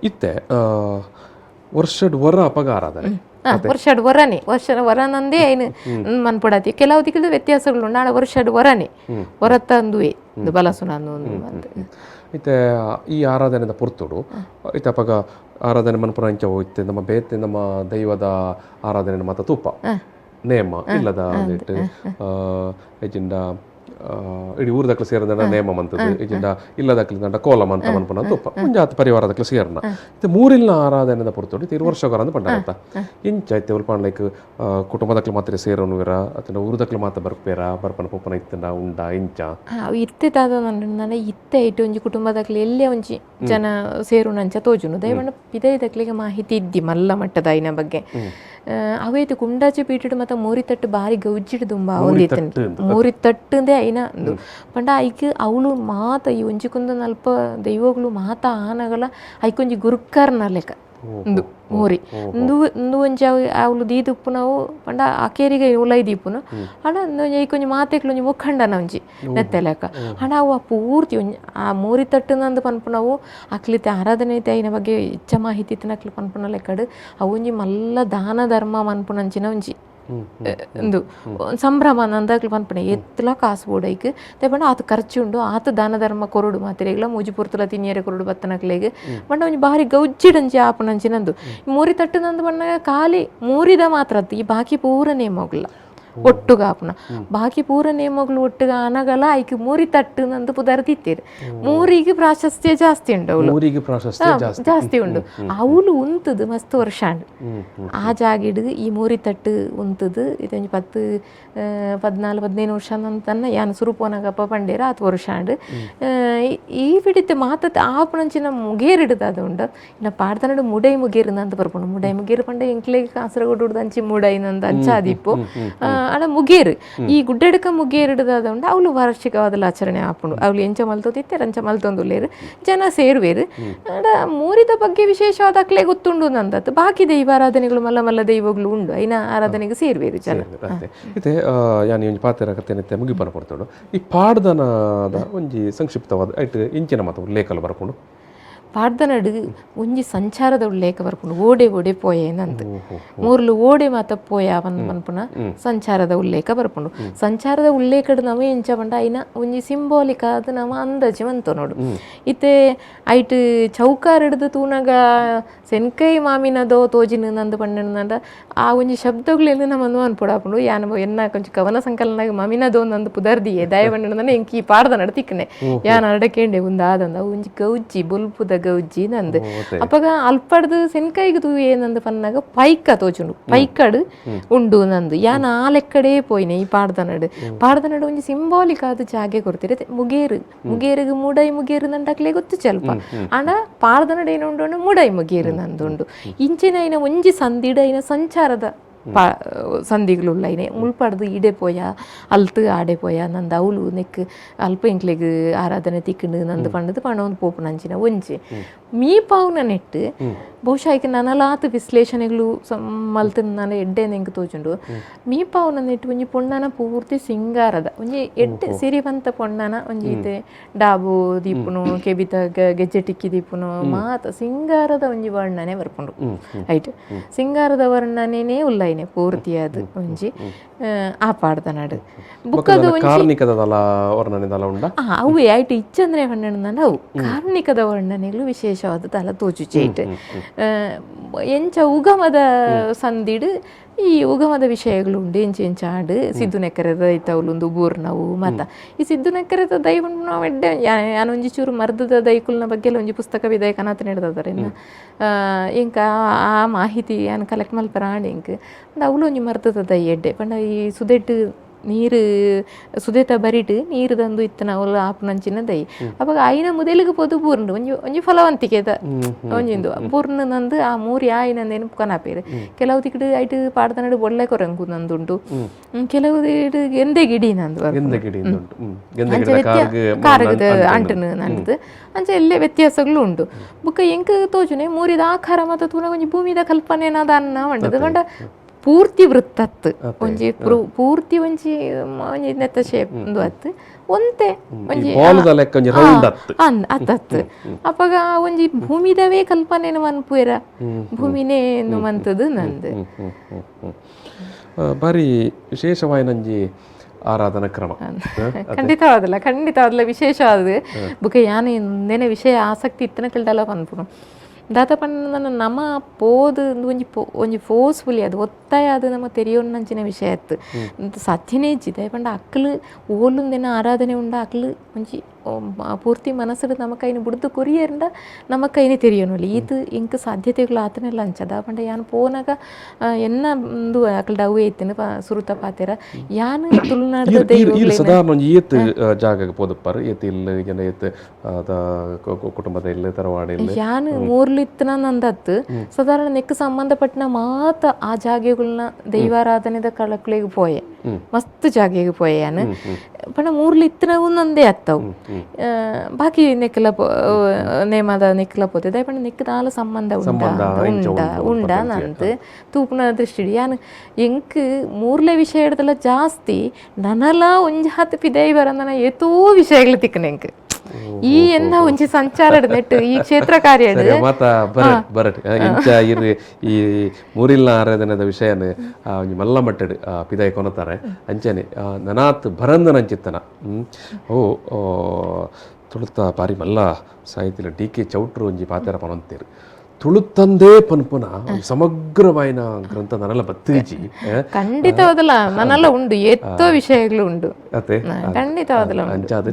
ಇತ್ತೆ ವರ್ಷಡ್ ವರ ಅಪಗ ಆರಾಧನೆ. ವರ್ಷಡ್ ವರನೆ, ವರ್ಷ ವರನಂದೇ ಐನು ಮನ್ಪೊಡಾತಿ. ಕೆಲವು ದಿಕ್ಕದ ವ್ಯತ್ಯಾಸಗಳು ಉಂಡು. ಆಂಡ ವರ್ಷಡ್ ವರನೆ ಹೊರತಂದುವೆ ಬಲಸುನ ಅಂದ್. ಇತ್ತೆ ಈ ಆರಾಧನೆದ ಪೊರ್ತುಡು ಇತ್ತೆ ಅಪಗ ಆರಾಧನೆ ಮನ್ಪುನ ಅಂಚ ಇತ್ತೆ ನಮ್ಮ ಬೇತೆ ನಮ್ಮ ದೈವದ ಆರಾಧನೆ ಮಾತ ತೂಪ ನೇಮ ಇಲ್ಲದ ಒಂದಿಟ್ಟು ಇಜ್ಜಿಂಡ ಇಡೀ ಊರದಕ್ಲು ಸೇರಿದ ನೇಮ ಮಂತದ್ದು, ಇಜ್ಜಿಂಡ ಇಲ್ಲದಕ್ಲು ದಂಡ ಕೋಲ ಮಂತ ಮನ್ಪುನ ತೂಪ ಒಂಜಾತ್ ಪರಿವಾರದಕ್ಲು ಸೇರ್ನ. ಇತ್ತೆ ಮೂರಿಲ್ನ ಆರಾಧನೆದ ಪೊರ್ತುಡು ಇತ್ತೆ 20 ವರ್ಷ ಅಂದ್ ಪಂಡಾರತ್ತ, ಇಂಚ ಇತ್ತೆ ಉಲ್ಪಾಂಡ್ ಲೈಕ್ ಕುಟುಂಬದಕ್ಲು ಮಾತ್ರ ಸೇರೋನುವೆರ ಅತ್ತಂಡ ಊರುದಕ್ಲು ಮಾತ ಬರ್ಪೇರ, ಬರ್ಪನ ಪೊಪ್ಪನ ಇತ್ತಂಡ ಉಂಡ ಇಂಚ? ಅವು ಇತ್ತೆ ದಾದ ನಂಡ ಇತ್ತೆ ಐಟ್ ಒಂಜಿ ಕುಟುಂಬದಕ್ಲು ಎಲ್ಲೆ ಒಂಜಿ ಜನ ಸೇರುನಂಚ ತೋಜುಂಡು. ದಯಮಂಡ ಪಿದೈದಕ್ಲೆಗ್ ಮಾಹಿತಿ ಇದ್ದಿ ಮಲ್ಲ ಮಟ್ಟದ ಐನ ಬಗ್ಗೆ. ಅವೇತು ಕುಂಡಾಚೆ ಪೀಠಡ್ ಮತ ಮೂರಿತಟ್ಟು ಬಾರಿ ಗೌಜಿಡ್ ದುಂಬ ಆವೊಂದಿತ್ತುಂಡು. ಮೂರಿತಟ್ಟುಂದೇ ಐನ ಉಂದು ಪಂಡ ಐಕ್ ಅವ್ಲು ಮಾತ ಈ ಒಂಜಿ ಕುಂದನಲ್ಪ ದೈವಗಳು ಮಾತ ಆನಗಲ ಐಕೊಂಜಿ ಗುರುಕಾರ್ನ ಲೆಕ್ಕ ಉಂದು ಮೂರಿ. ಉಂದು ಉಂದು ಒಂಜಿ ಅವು ಅವ್ಲು ದೀದುಪ್ಪುನವು ಪಂಡ ಅಕೇರಿಗೆ ಉಲೈ ದೀಪುನು. ಆಂಡ ಉಂದು ಒಂಜಿ ಐಕೊಂಜಿ ಮಾತೆಕ್ಲು ಒಂಜಿ ಮುಖಂಡನ ಒಂಜಿ ನೆತ್ತೆ ಲೆಕ್ಕ. ಆಂಡ ಅವು ಆ ಪೂರ್ತಿ ಒಂಜಿ ಆ ಮೂರಿ ತಟ್ಟುನಂದು ಪನ್ಪುನವು ಅಕ್ಲಿತೆ ಆರಾಧನೆ ಐತೆ. ಐನ ಬಗ್ಗೆ ಹೆಚ್ಚ ಮಾಹಿತಿ ಇತ್ತಿನ ಅಕ್ಲು ಪನ್ಪುನ ಲೆಕ್ಕಡ್ ಅವು ಒಂಜಿ ಮಲ್ಲ ದಾನ ಧರ್ಮ ಮನ್ಪುನಂಚಿನ ಒಂಜಿ ಉಂದು ಸಂಭ್ರಮ ನಂದಾಕ್ಲು ಪನ್ಪುನೆ. ಏತ್ಲ ಕಾಸು ಬೋಡು ಐಕ್ ದಾಯೆ ಪಂಡ ಆತ್ ಖರ್ಚು ಉಂಡು, ಆತ್ ದಾನ ಧರ್ಮ ಕೊರೊಡು, ಮಾತೆರೆಗ್ಲ ಮೂಜಿ ಪೊರ್ತುಲ ತಿನಿಯರೆ ಕೊರೊಡು ಬತ್ತನಕ್ಲೆಗ್. ಪಂಡ ಒಂಜಿ ಬಾರಿ ಗೌಜಿಡಂಚಿ ಆಪುನಂಚಿನಂದು. ಮೂರಿ ತಟ್ಟುನಂದು ಪನ್ನಗ ಖಾಲಿ ಮೂರಿದ ಮಾತ್ರ ಅತ್ತ್, ಈ ಬಾಕಿ ಪೂರ ನೇಮೊಗ್ಲ ಒಟ್ಟುಗ ಆಪುನ. ಬಾಕಿ ಪೂರ ನೇಮೊಗ್ಲು ಒಟ್ಟುಗ ಆನಗಲ ಐಕ್ ಮೂರಿ ತಟ್ಟುನಂದು ಪುದರ್ ದಿತ್ತೇರ್. ಮೂರಿಗೆ ಪ್ರಾಶಸ್ತ್ಯ ಜಾಸ್ತಿ ಉಂಡು ಅವ್ಲು. ಊರಿಗೆ ಪ್ರಾಶಸ್ತ್ಯ ಜಾಸ್ತಿ. ಜಾಸ್ತಿ ಉಂಡು. ಅವ್ಲು ಉಂತುದು ಮಸ್ತ್ ವರ್ಷ ಆಂಡ್. ಆ ಜಾಗಿಡ್ ಈ ಮೂರಿ ತಟ್ಟು ಉಂತುದು ಇದೊಂಜಿ 10 14 15 ವರ್ಷ ತನ್ನ ಯಾನ್ ಸುರು ಪೋನಾಗಪ್ಪ ಪಂಡೇರ ಆತ್ ವರ್ಷ ಆಂಡ್. ಈ ಬಿಡಿತೆ ಮಾತ ಆಪುನಂಚಿನ ಮುಗೇರಿಡ್ದು ಉಂಡು. ಇನ್ನ ಪಾಡ್ದನಡು ಮುಡೈ ಮುಗೇರು ಅಂತ ಬರ್ಪುಂಡು. ಮುಡೈ ಮುಗೇರು ಪಂಡ ಎಂಕ್ಲೆಗ್ ಕಾಸರಗೋಡು ಅಂಚಿ ಮುಡೈ ನಂದು ಅಂಚ ಆದಿಪ್ಪು. ಆಂಡ ಮುಗೇರು ಈ ಗುಡ್ಡೆಡ್ಕ ಮುಗೇರಿಡ್ದಾದ ಉಂಡು. ಅವ್ಲು ವಾರ್ಷಿಕವಾದಲ ಆಚರಣೆ ಆಪುಂಡು. ಅವ್ಲು ಎಂಚ ಮಲ್ತೊಂದಿತ್ತೆರ್ ಅಂಚ ಮಲ್ತೊಂದುಲ್ಲೆರ್, ಜನ ಸೇರುವೆರ್. ಆಂಡ ಮೂರಿದ ಬಗ್ಗೆ ವಿಶೇಷವಾದ ಅಕ್ಲೆ ಗೊತ್ತುಂಡು ನಂದತ್ತು. ಬಾಕಿ ದೈವ ಆರಾಧನೆಗಳು ಮಲ್ಲ ಮಲ್ಲ ದೈವಗಳು ಉಂಡು, ಐನ ಆರಾಧನೆಗೆ ಸೇರುವೆರ್ ಜನ. ಅತ್ತೆ ಇತ್ತೆ ಯಾನ್ ಒಂಜಿ ಪಾತೆರ ಕತೆನಿತ್ತೆ ಮುಗಿಪನ ಪೊರ್ತುಡು ಈ ಪಾಡ್ದನದ ಒಂಜಿ ಸಂಕ್ಷಿಪ್ತವಾದ ಐಟ್ ಇಂಚಿನ ಮಾತ ಉಲ್ಲೇಖಲು ಬರ್ಪುಂಡು? ಪಾಡ್ದನಡು ಒಂಜಿ ಸಂಚಾರದ ಉಲ್ಲೇಖ ಬರ್ಪುಂಡು. ಓಡೆ ಓಡೆ ಪೋಯೇನಂತ, ಮೂರ್ಲು ಓಡೆ ಮಾತ ಪೋಯ ಪನ್ಪುನ ಸಂಚಾರದ ಉಲ್ಲೇಖ ಬರ್ಪುಂಡು. ಸಂಚಾರದ ಉಲ್ಲೇಖಡ್ ನಮ ಎಂಚ ಪಂಡ ಐನ ಒಂಜಿ ಸಿಂಬಾಲಿಕ್ ಆದ್ ನಮ ಅಂದಾಜು ಮಂತೊನೊಡು. ಇತ್ತೆ ಐಟ್ ಚೌಕಾರಿಡ್ದು ತೂನಗ ಸೆನ್ಕೈ ಮಾಮಿನದೋ ತೋಜಿನ ನಂದು ಪಂಡ ಆ ಒಂಜಿ ಶಬ್ದಗಳು ನಮ ಅನ್ಪೊಡಾಪುಂಡು. ಯಾನ್ ಎನ್ನ ಒಂಜಿ ಕವನ ಸಂಕಲನ ಮಾಮಿನದೋ ನಂದು ಪುದರ್ದಿಯೇ ದಯ ಪಂಡ ಎಂಕ್ ಈ ಪಾಡ್ದನಡ್ ತಿಕ್ಕನೆ. ಯಾನ್ ಅರಡಕೇಂಡೆ ಉಂದಾದಂದ ಅವು ಒಂಜಿ ಗೌಜಿ, ಬೊಲ್ಪುದ ಗೌಜಿ ನಂದು. ಅಪಗ ಅಲ್ಪಡ್ದು ಸೆನ್ಕೈಗ್ ತೂಯೆ ನಂದು ಪನ್ನಾಗ ಪೈಕ ತೋಜುಂಡು, ಪೈಕಡ್ ಉಂಡು ನಂದು. ಯಾನ್ ಆ ಲೆಕ್ಕಡೇ ಪೋಯಿನೆ ಈ ಪಾಡ್ದನಡ್. ಪಾಡ್ದನಡ್ ಒಂಜಿ ಸಿಂಬಾಲಿಕ್ ಆದ್ ಜಾಗೆ ಕೊರ್ತಿರ. ಮುಗೇರು, ಮುಗೇರುಗ್ ಮೂಡೈ ಮುಗೇರು ನಂಡಕ್ಲೆ ಗೊತ್ತು ಚಲ್ಪ. ಆಂಡ ಪಾಡ್ದನಡ್ ಏನು ಉಂಡು ಅಂಡ ಮೂಡೈ ಮುಗೇರು ನಂದುಂಡು. ಇಂಚಿನ ಐನ ಒಂಜಿ ಸಂದಿಡ್ ಐನ ಸಂಚಾರದ ಪಾ ಸಂದಿಗಳು ಉಲ್ಲೈನೆ. ಮುಲ್ಪಡ್ದು ಈಡೆ ಪೋಯ, ಅಲ್ತ್ ಆಡೆ ಪೋಯ ನಂದು ಅವ್ಲು ನೆಕ್ ಅಲ್ಪ ಎಂಕ್ಲೆಗ್ ಆರಾಧನೆ ತಿಕ್ಕಂಡು ನಂದು ಪಂಡದು ಪಂಡೊಂದು ಪೋಪುನಂಚಿನ ಒಂಜಿ. ಮೀಪಾವುನ ನೆಟ್ ಬಹುಶಃ ಐಕ್ ನನಲಾತ್ ವಿಶ್ಲೇಷಣೆಗಳು ಮಲ್ತ್ ನನ ಎಡ್ಡೆ ಎಂಕ್ ತೋಜುಂಡು. ಮೀಪಾವುನ ನೆಟ್ ಒಂಜಿ ಪೊಣ್ಣನ ಪೂರ್ತಿ ಸಿಂಗಾರದ ಒಂಜಿ ಎಡ್ಡೆ ಸಿರಿವಂತ ಪೊಣ್ಣನ ಒಂಜಿ ಇತ್ತೆ ಡಾಬು ದೀಪುನು, ಕೆಬಿತ ಗೆಜ್ಜೆ ಟಿಕ್ಕಿ ದೀಪುನು, ಮಾತ ಸಿಂಗಾರದ ಒಂಜಿ ವರ್ಣನೆ ಬರ್ಪುಂಡು. ಐಟ್ ಸಿಂಗಾರದ ವರ್ಣನೆನೇ ಉಲ್ಲೈನೆ ಪೂರ್ತಿಯಾದ ಒಂಜಿ ಆ ಪಾಡ್ದನಡು. ಬುಕ್ಕದ ಒಂಜಿ ಕಾರ್ನಿಕದಲ ವರ್ಣನೆ ಉಂಡ? ಅವೇ ಐಟ್ ಇಚ್ಚಂದ್ರೆ ಪಂಡ ಅವು ಕಾರ್ಣಿಕದ ವರ್ಣನೆಗಳು ವಿಶೇಷವಾದ ತಲ ತೋಜುಚಿ. ಐಟ್ ಎಂಚ ಉಗಮದ ಸಂದಿಡ್ ಈ ಉಗಮದ ವಿಷಯಗಳು ಉಂಡು. ಎಂಚ ಎಂಚ ಆಂಡ್, ಸಿದ್ದು ನೆಕ್ಕರೆದ ಐತವ್ಲುಂದು ಬೂರ್ನವು ಮತ. ಈ ಸಿದ್ದು ನೆಕ್ಕರೆದ ದೈವ ನಾವು ಎಡ್ಡೆ. ಯಾನ್ ಒಂಜಿ ಚೂರು ಮರ್ದದ ದೈಕುಲ್ನ ಬಗ್ಗೆ ಒಂಜಿ ಪುಸ್ತಕ ವಿದಯ ಕನಾತ ನೆಡ್ದಾರೆ. ಎಂಕ ಆ ಮಾಹಿತಿ ಯಾನ್ ಕಲೆಕ್ಟ್ ಮಲ್ಪರ ಆಂಡ್ ಎಂಕ್. ಪಂಡ ಅವ್ಲು ಒಂಜಿ ಮರ್ದದ ದೈ ಎಡ್ಡೆ. ಪಂಡ ಈ ಸುದೆಟ್ ನೀರು, ಸುದೆತ ಬರಿಟ್ ನೀರು ತಂದು ಇತ್ತನ ಅವ್ಲು ಆಪುನಂಚಿನ ದೈ. ಅಪಗ ಐನ ಮುದೆಲಿಗೆ ಪೋದು ಬೂರ್ಂಡು ಒಂಜಿ ಒಂಜಿ ಫಲವಂತಿಕೆದ ಒಂಜಿಂದು ಬೂರ್ನು ನಂದು ಆ ಮೂರಿ ಆಯಿನ ನೆನಪು ಕನಪೇರು. ಕೆಲವು ತಿಕ್ಕಡು ಐಟ್ ಪಾಡ್ದನಡು ಬೊಳ್ಳೆ ಕೊರಂಗು ನಂದುಂಡು, ಕೆಲವು ಗೆಂದೆ ಗಿಡಿ ನಂದು ಬರ್ಪುಂಡು. ಗೆಂದೆ ಗಿಡಿ ಉಂಟು. ಗೆಂದೆ ಅಂಚ ಗಿಡದ ವ್ಯತ್ಯಾ ಕಾರ್ಗ್ ಕಾರಗದ ಅಂಟನು ನಂದು ಅಂಚ ಎಲ್ಲೆ ವ್ಯತ್ಯಾಸಗಳು ಉಂಡು. ಬುಕ್ಕ ಎಂಕ್ ತೋಜುನೆ ಮೂರಿದ ಆಕಾರ ಮಾತ ತೂನಗ ಒಂಜಿ ಭೂಮಿದ ಕಲ್ಪನೆ ಏನಾದ ಅನ್ನ ಪಂಡದು. ಪಂಡ ಪೂರ್ತಿ ವೃತ್ತತ್ತು ಒಂಜಿ ಪೂರ್ತಿ ಒಂಜಿ ಒಂಜಿ ನೆತ್ತ ಶೇಪ್ ಉಂದು ಅತ್ತು ಒಂತೆ ಒಂಜಿ ಬಾಲದ ಲೆಕ್ಕ ಒಂಜಿ ರೌಂಡ್ ಅತ್ತು. ಅತ್ತತ್ತು. ಅಪಗ ಆ ಒಂಜಿ ಭೂಮಿದವೇ ಕಲ್ಪನೆನು ಮನ್ಪುವೆರ, ಭೂಮಿನೇ ಮಂತದು ನಂದು. ಹ್ಮ್, ಹ್ಮ್, ಹ್ಮ್, ಹ್ಮ್. ಬಾರಿ ವಿಶೇಷವಾಯಿನಂಜಿ ಆರಾಧನಾ ಕ್ರಮ. ಖಂಡಿತವಾದಲ್ಲ, ಖಂಡಿತವಾದಲ್ಲ ವಿಶೇಷವಾದ ಬುಕ ಯಾನ್ ಇಂದೇನೆ ವಿಷಯ ಆಸಕ್ತಿ ಇತ್ತನ ಕಲ್ಡಲ ಪನ್ಪುನು ದಾತ ಪಂಡ ನಮ ಪೋದು ಒಂಜಿ ಒಂಜಿ ಫೋರ್ಸ್ಫುಲಿ ಅದು ಒತ್ತಾಯ ಅದು ನಮ್ಮ ತೆರಿಯೊನ್ನಂಚಿನ ವಿಷಯ ಅತ್ತು ಸಾಧ್ಯನೇ ಇಜ್ಜಿದೆ. ಪಂಡ ಅಕ್ಲು ಓಲುಂದೆನ ಆರಾಧನೆ ಉಂಡ ಅಕ್ಲು ಒಂಜಿ ಪೂರ್ತಿ ಮನಸ್ಸುಡು ನಮ ಕೈನ ಬುಡ್ದು ಕೊರಿಯರ್ಂಡ ನಮ್ಮ ಕೈನೆ ತೆರಿಯೊನುಲಿ. ಈತ್ ಎಂಕ್ ಸಾಧ್ಯತೆಗಳು ಆತನೆಲ್ಲ ಅಂಚದ. ಪಂಡ ಯಾನ್ ಪೋನಾಗ ಎನ್ನ ಉಂದು ಅಕ್ಲ್ಡ ಅವ್ವೇ ಇತ್ತಿನ ಸುರುತ ಪಾತೆರ ಯಾನ್ ತುಳುನಾಡ್ದ ಈರ್ ಈರ್ ದೈವಗ್ಲೆನ ಸಾಧಾರಣ ಒಂಜಿ ಏತ್ ಜಾಗಗ್ ಪೋದುಪ್ಪರ್, ಏತ್ ಇಲ್ಲ್ ಜನ ಏತ್ ಕುಟುಂಬದ ಇಲ್ಲ್ ತರವಾಡ ಇಲ್ಲ್? ಯಾನ್ ಮೂರ್ಲು ಇತ್ತನ ನಂದತ್ತು ಸಾಧಾರಣ ನೆಕ್ ಸಂಬಂಧಪಟ್ಟಿನ ಮಾತ ಆ ಜಾಗೆಗಳ್ನ ದೈವಾರಾಧನೆದ ಕಳಕ್ಲೆಗ್ ಪೋಯೆ, ಮಸ್ತ್ ಜಾಗೆಗ್ ಪೋಯೆ ಯಾನ್. ಪಂಡ ಮೂರ್ಲು ಇತ್ತನವು ನಂದೇ ಅತ್ತವು, ಬಾಕಿ ನೆಕ್ಲ ನೇಮದ ನೆಕ್ಲ ಪೋತೆ. ದಾಯೆ ಪಂಡ ನೆಕ್ ದಾಲ ಸಂಬಂಧ ಉಂಡ ಸಂಬಂಧ ಇಂಚ ಉಂಡ ಉಂಡು ಉಂಡ ನಂದು ತೂಪುನ ದೃಷ್ಟಿ. ಯಾನ್ ಎಂಕ್ ಮೂರ್ಲೆ ವಿಷಯ ಹಿಡ್ದಲ ಜಾಸ್ತಿ ನನಲ ಒಂಜಿ ಹಾತ್ ಪಿದೈ ಬರಂದನ ಏತೋ ವಿಷಯಗಳು ತಿಕ್ಕನ ಎಂಕ್ ಈ ಎನ್ನ ಒಂಜಿ ಸಂಚಾರಡ್ ನೆಟ್ ಈ ಕ್ಷೇತ್ರ ಕಾರ್ಯಡ್. ಸರಿ, ಮಾತ ಬರಟ್ ಬರಟ್ ಇಂಚ ಇರ್ ಈ ಮೂರಿಲ್ಲ ಆರಾಧನೆದ ವಿಷಯನ ಒಂಜಿ ಮಲ್ಲ ಮಟ್ಟಡ್ ಪಿದಾಯಿ ಕೊನತಾರೆ. ಅಂಚನೆ ನನಾತ್ ಬರಂದನ ಅಂಚಿತ್ತನ. ಓ ಓ, ತುಳುತ ಬಾರಿ ಮಲ್ಲ ಸಾಹಿತಿಲ ಡಿ ಕೆ ಚೌಟ್ರು ಒಂಜಿ ಪಾತೆರ ಪನೊಂತೇರು, ತುಳುತ್ತಂದೇ ಪನ್ಪುನ ಒಂಜಿ ಸಮಗ್ರವಾಯಿನ ಗ್ರಂಥ ನನಲ ಬತ್ತೀಜಿ. ಖಂಡಿತವಾದಲ ನನಲ ಉಂಡು, ಏತೋ ವಿಷಯಗಳು ಉಂಡು. ಅತೆ ಖಂಡಿತವಾದಲ. ಅಂಚಾದ.